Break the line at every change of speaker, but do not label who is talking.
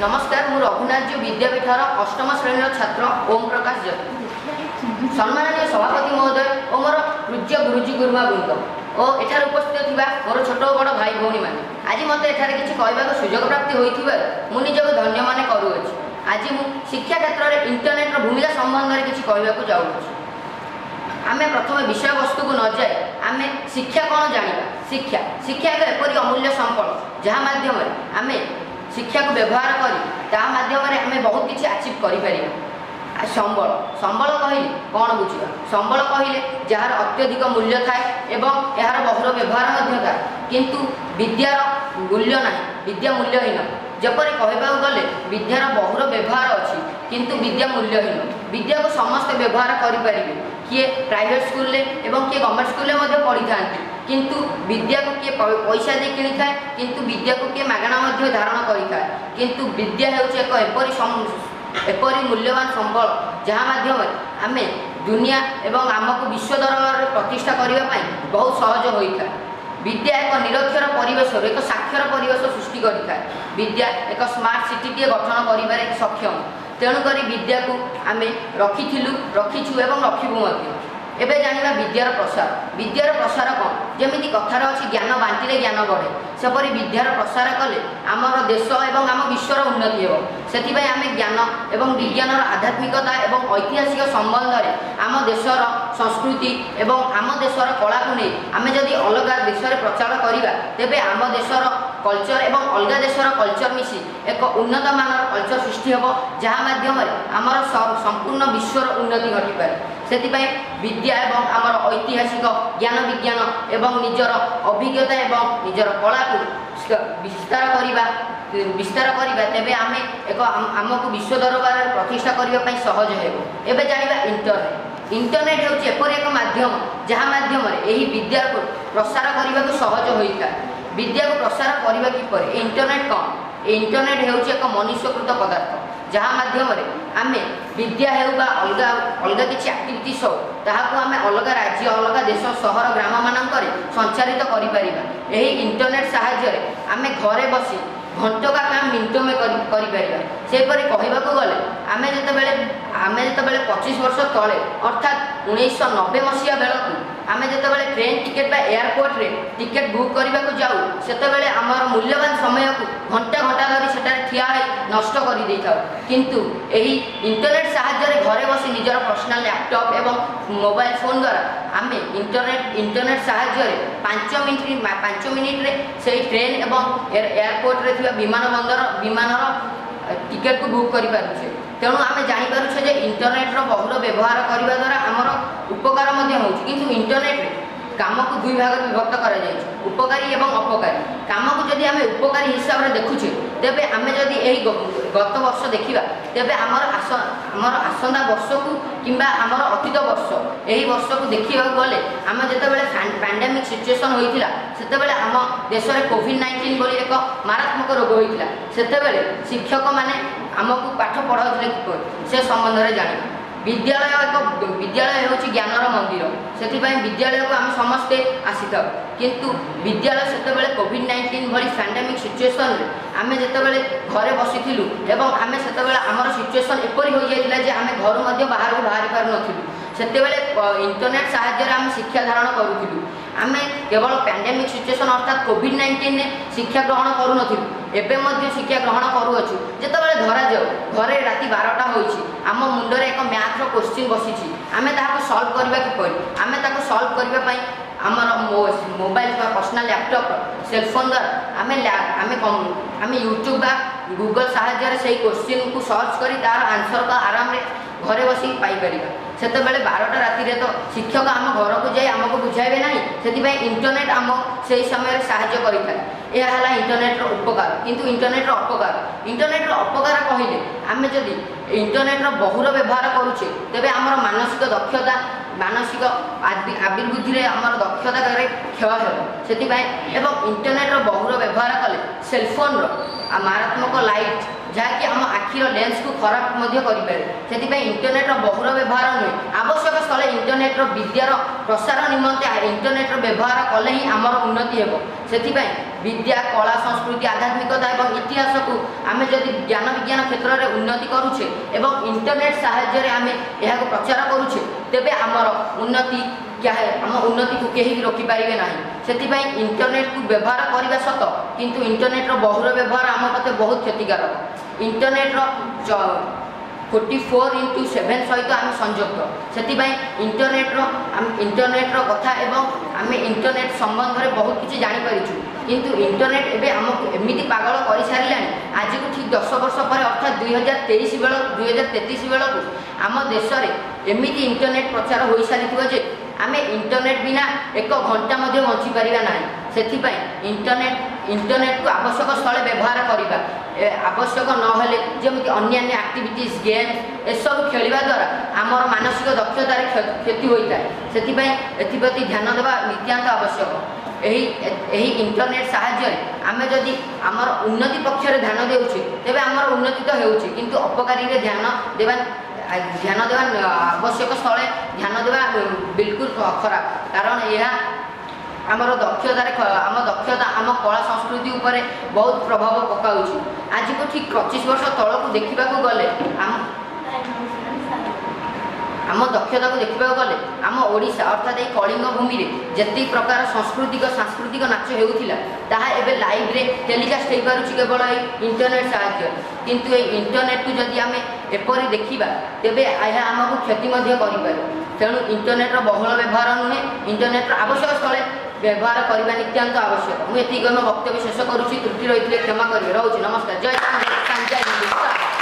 ନମସ୍କାର, ମୁଁ ରଘୁନାଥଜୀ ବିଦ୍ୟାପୀଠର ଅଷ୍ଟମ ଶ୍ରେଣୀର ଛାତ୍ର ଓମ୍ ପ୍ରକାଶ ଜତି। ସମ୍ମାନନୀୟ ସଭାପତି ମହୋଦୟ ଓ ମୋର ପୂଜ୍ୟ ଗୁରୁଜୀ ଗୁରୁମା ବୃନ୍ଦ ଓ ଏଠାରେ ଉପସ୍ଥିତ ଥିବା ମୋର ଛୋଟ ଓ ବଡ଼ ଭାଇ ଭଉଣୀମାନେ, ଆଜି ମୋତେ ଏଠାରେ କିଛି କହିବାକୁ ସୁଯୋଗ ପ୍ରାପ୍ତି ହୋଇଥିବାରୁ ମୁଁ ନିଜକୁ ଧନ୍ୟ ମନେ କରୁଅଛି। ଆଜି ମୁଁ ଶିକ୍ଷା କ୍ଷେତ୍ରରେ ଇଣ୍ଟରନେଟ୍ର ଭୂମିକା ସମ୍ବନ୍ଧରେ କିଛି କହିବାକୁ ଯାଉଅଛି। ଆମେ ପ୍ରଥମେ ବିଷୟବସ୍ତୁକୁ ନ ଯାଇ ଆମେ ଶିକ୍ଷା କ'ଣ ଜାଣିବା। ଶିକ୍ଷା ଏକ ଏପରି ଅମୂଲ୍ୟ ସମ୍ପଦ, ଯାହା ମାଧ୍ୟମରେ ଆମେ ଶିକ୍ଷାକୁ ବ୍ୟବହାର କରି ତା ମାଧ୍ୟମରେ ଆମେ ବହୁତ କିଛି ଆଚିଭ୍ କରିପାରିବା। ସମ୍ବଳ କହିଲେ କ'ଣ ବୁଝିବା? ସମ୍ବଳ କହିଲେ ଯାହାର ଅତ୍ୟଧିକ ମୂଲ୍ୟ ଥାଏ ଏବଂ ଏହାର ବହୁଳ ବ୍ୟବହାର ମଧ୍ୟ ଥାଏ, କିନ୍ତୁ ବିଦ୍ୟାର ମୂଲ୍ୟ ନାହିଁ, ବିଦ୍ୟା ମୂଲ୍ୟହୀନ। ଯେପରି କହିବାକୁ ଗଲେ ବିଦ୍ୟାର ବହୁଳ ବ୍ୟବହାର ଅଛି, କିନ୍ତୁ ବିଦ୍ୟା ମୂଲ୍ୟହୀନ। ବିଦ୍ୟାକୁ ସମସ୍ତେ ବ୍ୟବହାର କରିପାରିବେ। କିଏ ପ୍ରାଇଭେଟ୍ ସ୍କୁଲରେ ଏବଂ କିଏ ଗଭର୍ଣ୍ଣମେଣ୍ଟ ସ୍କୁଲରେ ମଧ୍ୟ ପଢ଼ିଥାନ୍ତି, କିନ୍ତୁ ବିଦ୍ୟାକୁ କିଏ ପଇସା ଦେଇ କିଣିଥାଏ, କିନ୍ତୁ ବିଦ୍ୟାକୁ କିଏ ମାଗଣା ମଧ୍ୟ ଧାରଣ କରିଥାଏ। କିନ୍ତୁ ବିଦ୍ୟା ହେଉଛି ଏକ ଏପରି ମୂଲ୍ୟବାନ ସମ୍ବଳ, ଯାହା ମାଧ୍ୟମରେ ଆମେ ଦୁନିଆ ଏବଂ ଆମକୁ ବିଶ୍ୱ ଦରବାରରେ ପ୍ରତିଷ୍ଠା କରିବା ପାଇଁ ବହୁତ ସହଜ ହୋଇଥାଏ। ବିଦ୍ୟା ଏକ ନିରକ୍ଷର ପରିବେଶରୁ ଏକ ସାକ୍ଷର ପରିବେଶ ସୃଷ୍ଟି କରିଥାଏ। ବିଦ୍ୟା ଏକ ସ୍ମାର୍ଟ ସିଟିଟିଏ ଗଠନ କରିବାରେ ସକ୍ଷମ। ତେଣୁକରି ବିଦ୍ୟାକୁ ଆମେ ରଖିଥିଲୁ, ରଖିଛୁ ଏବଂ ରଖିବୁ ମଧ୍ୟ। ଏବେ ଜାଣିବା ବିଦ୍ୟାର ପ୍ରସାର। ବିଦ୍ୟାର ପ୍ରସାର କ'ଣ? ଯେମିତି କଥାରେ ଅଛି, ଜ୍ଞାନ ବାଣ୍ଟିଲେ ଜ୍ଞାନ ବଢ଼େ, ସେପରି ବିଦ୍ୟାର ପ୍ରସାର କଲେ ଆମର ଦେଶ ଏବଂ ଆମ ବିଶ୍ୱର ଉନ୍ନତି ହେବ। ସେଥିପାଇଁ ଆମେ ଜ୍ଞାନ ଏବଂ ବିଜ୍ଞାନର ଆଧ୍ୟାତ୍ମିକତା ଏବଂ ଐତିହାସିକ ସମ୍ବନ୍ଧରେ ଆମ ଦେଶର ସଂସ୍କୃତି ଏବଂ ଆମ ଦେଶର କଳାକୁ ନେଇ ଆମେ ଯଦି ଅଲଗା ଦେଶରେ ପ୍ରଚାର କରିବା, ତେବେ ଆମ ଦେଶର କଲଚର ଏବଂ ଅଲଗା ଦେଶର କଲଚର ମିଶି ଏକ ଉନ୍ନତ ମାନର କଲଚର ସୃଷ୍ଟି ହେବ, ଯାହା ମାଧ୍ୟମରେ ଆମର ସମ୍ପୂର୍ଣ୍ଣ ବିଶ୍ୱର ଉନ୍ନତି ଘଟିପାରେ। ସେଥିପାଇଁ ବିଦ୍ୟା ଏବଂ ଆମର ଐତିହାସିକ ଜ୍ଞାନ ବିଜ୍ଞାନ ଏବଂ ନିଜର ଅଭିଜ୍ଞତା ଏବଂ ନିଜର କଳାକୁ ବିସ୍ତାର କରିବା, ତେବେ ଆମେ ଏକ ଆମକୁ ବିଶ୍ୱ ଦରବାରରେ ପ୍ରତିଷ୍ଠା କରିବା ପାଇଁ ସହଜ ହେବ। ଏବେ ଜାଣିବା ଇଣ୍ଟରନେଟ୍। ଇଣ୍ଟରନେଟ୍ ହେଉଛି ଏପରି ଏକ ମାଧ୍ୟମ, ଯାହା ମାଧ୍ୟମରେ ଏହି ବିଦ୍ୟାକୁ ପ୍ରସାର କରିବାକୁ ସହଜ ହୋଇଥାଏ। ବିଦ୍ୟାକୁ ପ୍ରସାର କରିବା କିପରି? ଇଣ୍ଟରନେଟ୍ କ'ଣ? ଇଣ୍ଟରନେଟ୍ ହେଉଛି ଏକ ମନୁଷ୍ୟକୃତ ପଦାର୍ଥ, ଯାହା ମାଧ୍ୟମରେ ଆମେ ବିଦ୍ୟା ହେଉ ବା ଅଲଗା ଅଲଗା କିଛି ଆକ୍ଟିଭିଟିସ୍ ହେଉ, ତାହାକୁ ଆମେ ଅଲଗା ରାଜ୍ୟ, ଅଲଗା ଦେଶ, ସହର, ଗ୍ରାମମାନଙ୍କରେ ସଞ୍ଚାରିତ କରିପାରିବା। ଏହି ଇଣ୍ଟରନେଟ୍ ସାହାଯ୍ୟରେ ଆମେ ଘରେ ବସି घंटों का काम मिनटों में କରିପାରିବା। ସେହିପରି କହିବାକୁ ଗଲେ ଆମେ ଯେତେବେଳେ 25 ବର୍ଷ ତଳେ, ଅର୍ଥାତ୍ 1990 ମସିହା ବେଳକୁ ଆମେ ଯେତେବେଳେ ଟ୍ରେନ୍ ଟିକେଟ୍ ବା ଏୟାରପୋର୍ଟରେ ଟିକେଟ୍ ବୁକ୍ କରିବାକୁ ଯାଉ, ସେତେବେଳେ ଆମର ମୂଲ୍ୟବାନ ସମୟକୁ ଘଣ୍ଟା ଘଣ୍ଟା ଧରି ସେଠାରେ ଠିଆ ହୋଇ ନଷ୍ଟ କରିଦେଇଥାଉ। କିନ୍ତୁ ଏହି ଇଣ୍ଟରନେଟ୍ ସାହାଯ୍ୟରେ ଘରେ ବସି ନିଜର ପର୍ସନାଲ୍ ଲ୍ୟାପଟପ୍ ଏବଂ ମୋବାଇଲ ଫୋନ୍ ଦ୍ୱାରା ଆମେ ଇଣ୍ଟରନେଟ୍ ସାହାଯ୍ୟରେ 5 ମିନିଟ୍ 5 ମିନିଟ୍ରେ ସେଇ ଟ୍ରେନ୍ ଏବଂ ଏୟାରପୋର୍ଟରେ ଥିବା ବିମାନ ବନ୍ଦର ବିମାନର ଟିକେଟ୍କୁ ବୁକ୍ କରିପାରୁଛେ। ତେଣୁ ଆମେ ଜାଣିପାରୁଛେ ଯେ ଇଣ୍ଟରନେଟ୍ର ବହୁଳ ବ୍ୟବହାର କରିବା ଦ୍ୱାରା ଆମର ଉପକାର ମଧ୍ୟ ହେଉଛି। କିନ୍ତୁ ଇଣ୍ଟରନେଟ୍ରେ କାମକୁ ଦୁଇ ଭାଗରେ ବିଭକ୍ତ କରାଯାଇଛି, ଉପକାରୀ ଏବଂ ଅପକାରୀ। କାମକୁ ଯଦି ଆମେ ଉପକାରୀ ହିସାବରେ ଦେଖୁଛେ, ତେବେ ଆମେ ଯଦି ଏହି ଗତ ବର୍ଷ ଦେଖିବା, ତେବେ ଆମର ଆସନ୍ତା ବର୍ଷକୁ କିମ୍ବା ଆମର ଅତୀତ ବର୍ଷ, ଏହି ବର୍ଷକୁ ଦେଖିବାକୁ ଗଲେ, ଆମେ ଯେତେବେଳେ ପାଣ୍ଡେମିକ୍ ସିଚୁଏସନ୍ ହୋଇଥିଲା, ସେତେବେଳେ ଆମ ଦେଶରେ କୋଭିଡ଼-19 ଭଳି ଏକ ମାରାତ୍ମକ ରୋଗ ହୋଇଥିଲା। ସେତେବେଳେ ଶିକ୍ଷକମାନେ ଆମକୁ ପାଠ ପଢ଼ାଉଥିଲେ କିପରି, ସେ ସମ୍ବନ୍ଧରେ ଜାଣିବା। ବିଦ୍ୟାଳୟ ହେଉଛି ଜ୍ଞାନର ମନ୍ଦିର। ସେଥିପାଇଁ ବିଦ୍ୟାଳୟକୁ ଆମେ ସମସ୍ତେ ଆସିଥାଉ। କିନ୍ତୁ ବିଦ୍ୟାଳୟ ସେତେବେଳେ କୋଭିଡ଼-19 ଭଳି ପାଣ୍ଡେମିକ୍ ସିଚୁଏସନ୍ରେ ଆମେ ଯେତେବେଳେ ଘରେ ବସିଥିଲୁ ଏବଂ ଆମେ ସେତେବେଳେ ଆମର ସିଚୁଏସନ୍ ଏପରି ହୋଇଯାଇଥିଲା ଯେ ଆମେ ଘରୁ ମଧ୍ୟ ବାହାରକୁ ବାହାରି ପାରୁନଥିଲୁ, ସେତେବେଳେ ଇଣ୍ଟରନେଟ୍ ସାହାଯ୍ୟରେ ଆମେ ଶିକ୍ଷା ଧାରଣ କରୁଥିଲୁ। ଆମେ କେବଳ ପାଣ୍ଡେମିକ୍ ସିଚୁଏସନ୍ ଅର୍ଥାତ୍ କୋଭିଡ଼-19ରେ ଶିକ୍ଷା ଗ୍ରହଣ କରୁନଥିଲୁ, ଏବେ ମଧ୍ୟ ଶିକ୍ଷା ଗ୍ରହଣ କରୁଅଛୁ। ଯେତେବେଳେ ଧରାଯାଉ ଘରେ ରାତି 12ଟା ହୋଇଛି, ଆମ ମୁଣ୍ଡରେ ଏକ ମ୍ୟାଥର କୋଶ୍ଚିନ୍ ବସିଛି, ଆମେ ତାହାକୁ ସଲ୍ଭ କରିବା କିପରି? ଆମେ ତାକୁ ସଲ୍ଭ କରିବା ପାଇଁ ଆମର ମୋବାଇଲ ବା ପର୍ସନାଲ୍ ଲ୍ୟାପଟପ୍ର ସେଲଫୋନ୍ ଦ୍ୱାରା ଆମେ ୟୁଟ୍ୟୁବ୍ ବା ଗୁଗଲ୍ ସାହାଯ୍ୟରେ ସେଇ କୋଶ୍ଚିନ୍କୁ ସର୍ଚ୍ଚ କରି ତା'ର ଆନ୍ସର୍କୁ ଆରାମରେ ଘରେ ବସିକି ପାଇପାରିବା। ସେତେବେଳେ 12ଟା ରାତିରେ ତ ଶିକ୍ଷକ ଆମ ଘରକୁ ଯାଇ ଆମକୁ ବୁଝାଇବେ ନାହିଁ। ସେଥିପାଇଁ ଇଣ୍ଟରନେଟ୍ ଆମ ସେହି ସମୟରେ ସାହାଯ୍ୟ କରିଥାଏ। ଏହା ହେଲା ଇଣ୍ଟରନେଟ୍ର ଉପକାର। କିନ୍ତୁ ଇଣ୍ଟରନେଟ୍ର ଅପକାର କହିଲେ, ଆମେ ଯଦି ଇଣ୍ଟରନେଟ୍ର ବହୁଳ ବ୍ୟବହାର କରୁଛେ, ତେବେ ଆମର ମାନସିକ ଦକ୍ଷତା, ମାନସିକ ଆବିର୍ବୁଦ୍ଧିରେ ଆମର ଦକ୍ଷତାରେ କ୍ଷୟ ହେବ ସେଥିପାଇଁ। ଏବଂ ଇଣ୍ଟରନେଟ୍ର ବହୁଳ ବ୍ୟବହାର କଲେ ସେଲଫୋନ୍ର ମାରାତ୍ମକ ଲାଇଟ୍ ଯାହାକି ଆମ ଆଖିର ଲେନ୍ସକୁ ଖରାପ ମଧ୍ୟ କରିପାରେ। ସେଥିପାଇଁ ଇଣ୍ଟରନେଟ୍ର ବହୁଳ ବ୍ୟବହାର ନୁହେଁ, ଆବଶ୍ୟକ ସ୍ଥଳେ ଇଣ୍ଟରନେଟ୍ର ବିଦ୍ୟାର ପ୍ରସାର ନିମନ୍ତେ ଇଣ୍ଟରନେଟ୍ର ବ୍ୟବହାର କଲେ ହିଁ ଆମର ଉନ୍ନତି ହେବ। ସେଥିପାଇଁ ବିଦ୍ୟା, କଳା, ସଂସ୍କୃତି, ଆଧ୍ୟାତ୍ମିକତା ଏବଂ ଇତିହାସକୁ ଆମେ ଯଦି ଜ୍ଞାନ ବିଜ୍ଞାନ କ୍ଷେତ୍ରରେ ଉନ୍ନତି କରୁଛେ ଏବଂ ଇଣ୍ଟରନେଟ୍ ସାହାଯ୍ୟରେ ଆମେ ଏହାକୁ ପ୍ରଚାର କରୁଛେ, ତେବେ ଆମର ଉନ୍ନତି, ଆମ ଉନ୍ନତିକୁ କେହି ବି ରୋକିପାରିବେ ନାହିଁ। ସେଥିପାଇଁ ଇଣ୍ଟରନେଟ୍କୁ ବ୍ୟବହାର କରିବା ସତ, କିନ୍ତୁ ଇଣ୍ଟରନେଟ୍ର ବହୁଳ ବ୍ୟବହାର ଆମ ପ୍ରତି ବହୁତ କ୍ଷତିକାରକ। ଇଣ୍ଟରନେଟ୍ର 24x7 ସହିତ ଆମେ ସଂଯୁକ୍ତ। ସେଥିପାଇଁ ଇଣ୍ଟରନେଟ୍ର କଥା ଏବଂ ଆମେ ଇଣ୍ଟରନେଟ୍ ସମ୍ବନ୍ଧରେ ବହୁତ କିଛି ଜାଣିପାରିଛୁ। କିନ୍ତୁ ଇଣ୍ଟରନେଟ୍ ଏବେ ଆମକୁ ଏମିତି ପାଗଳ କରିସାରିଲାଣି, ଆଜିକୁ ଠିକ୍ 10 ବର୍ଷ ପରେ, ଅର୍ଥାତ୍ 2023 ବେଳ 2033 ବେଳକୁ ଆମ ଦେଶରେ ଏମିତି ଇଣ୍ଟରନେଟ୍ ପ୍ରଚାର ହୋଇସାରିଥିବ ଯେ ଆମେ ଇଣ୍ଟରନେଟ୍ ବିନା ଏକ ଘଣ୍ଟା ମଧ୍ୟ ବଞ୍ଚିପାରିବା ନାହିଁ। ସେଥିପାଇଁ ଇଣ୍ଟରନେଟ୍କୁ ଆବଶ୍ୟକ ସ୍ଥଳେ ବ୍ୟବହାର କରିବା। ଆବଶ୍ୟକ ନହେଲେ ଯେମିତି ଅନ୍ୟାନ୍ୟ ଆକ୍ଟିଭିଟିଜ୍, ଗେମ୍ସ ଏସବୁ ଖେଳିବା ଦ୍ୱାରା ଆମର ମାନସିକ ଦକ୍ଷତାରେ କ୍ଷତି ହୋଇଥାଏ। ସେଥିପାଇଁ ଏଥିପ୍ରତି ଧ୍ୟାନ ଦେବା ନିତ୍ୟାନ୍ତ ଆବଶ୍ୟକ। ଏହି ଇଣ୍ଟରନେଟ୍ ସାହାଯ୍ୟରେ ଆମେ ଯଦି ଆମର ଉନ୍ନତି ପକ୍ଷରେ ଧ୍ୟାନ ଦେଉଛେ, ତେବେ ଆମର ଉନ୍ନତି ତ ହେଉଛି, କିନ୍ତୁ ଅପକାରୀରେ ଧ୍ୟାନ ଦେବା ଆବଶ୍ୟକ ସ୍ଥଳେ ଧ୍ୟାନ ଦେବା ବିଲକୁଲ ଖରାପ। କାରଣ ଏହା ଆମର ଦକ୍ଷତାରେ, ଆମ ଦକ୍ଷତା, ଆମ କଳା ସଂସ୍କୃତି ଉପରେ ବହୁତ ପ୍ରଭାବ ପକାଉଛି। ଆଜିକୁ ଠିକ୍ 25 ବର୍ଷ ତଳକୁ ଦେଖିବାକୁ ଗଲେ, ଆମ ଦକ୍ଷତାକୁ ଦେଖିବାକୁ ଗଲେ, ଆମ ଓଡ଼ିଶା ଅର୍ଥାତ୍ ଏଇ କଳିଙ୍ଗ ଭୂମିରେ ଯେତିକି ପ୍ରକାର ସାଂସ୍କୃତିକ ନାଚ ହେଉଥିଲା, ତାହା ଏବେ ଲାଇଭ୍ରେ ଟେଲିକାଷ୍ଟ ହେଇପାରୁଛି କେବଳ ଏଇ ଇଣ୍ଟରନେଟ୍ ସାହାଯ୍ୟରେ। କିନ୍ତୁ ଏଇ ଇଣ୍ଟରନେଟ୍କୁ ଯଦି ଆମେ ଏପରି ଦେଖିବା, ତେବେ ଏହା ଆମକୁ କ୍ଷତି ମଧ୍ୟ କରିପାରେ। ତେଣୁ ଇଣ୍ଟରନେଟ୍ର ବହୁଳ ବ୍ୟବହାର ନୁହେଁ, ଇଣ୍ଟରନେଟ୍ର ଆବଶ୍ୟକ ସ୍ଥଳେ ବ୍ୟବହାର କରିବା ନିତ୍ୟାନ୍ତ ଆବଶ୍ୟକ। ମୁଁ ଏତିକି କହି ମୋ ବକ୍ତବ୍ୟ ଶେଷ କରୁଛି। ତ୍ରୁଟି ରହିଥିଲେ କ୍ଷମା କରିବେ। ରହୁଛି, ନମସ୍କାର। ଜୟ ଜବାନ, ଜୟ କିଷାନ, ଜୟ ହିନ୍ଦୁସ୍ତାନ।